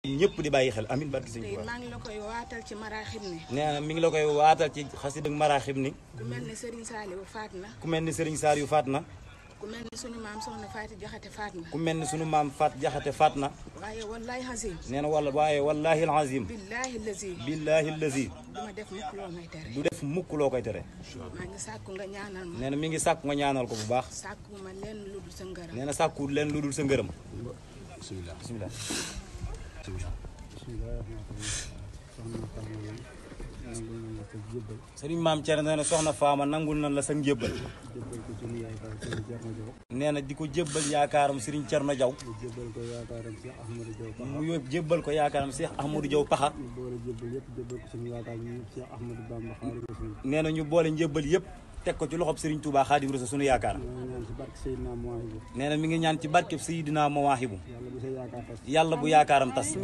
ñëpp di bàyyi xel amin barki sëñ Tuubaa. maa ngi la koy waatal ci maraaxib ni. nee na mi ngi la koy waatal ci xasida maraaxib ni. ku mel ni Serigne Saliou faat na. ku mel ni Serigne Saliou faat na. ku mel ni sunu maam soxna Faati Jaxate faat na. ku mel ni sunu maam Faat Jaxate faat na. waaye wallaahi azim. nee na waaye wallaahi azim. billaahi lazi. billaahi lazi. du ma def mukk loo may tere. du def mukk loo koy tere. maa ngi sàkku nga ñaanal ma. nee na mi ngi sàkku nga ñaanal ko bu baax. sàkku ma leen lu dul sa ngërëm. nee na sàkku leen lu dul sa ngërëm. bismillah bismillah. sëriñ maam Thierno nee na soxna Faama nangul nan la sa njébbal. nee na di ko jébbal yaakaaram sëriñ Thierno Diaw. mu yóbbu jébbal ko yaakaaram Cheikh Ahmadou Diaw Paxa. nee na ñu boole njébbal yëpp teg ko ci loxob Serigne Touba Xaadim Rasul sunu yaakaar. nee na mi ngi ñaan ci barkeb Seydina Mawaahibu. yàlla bu yaakaaram tas.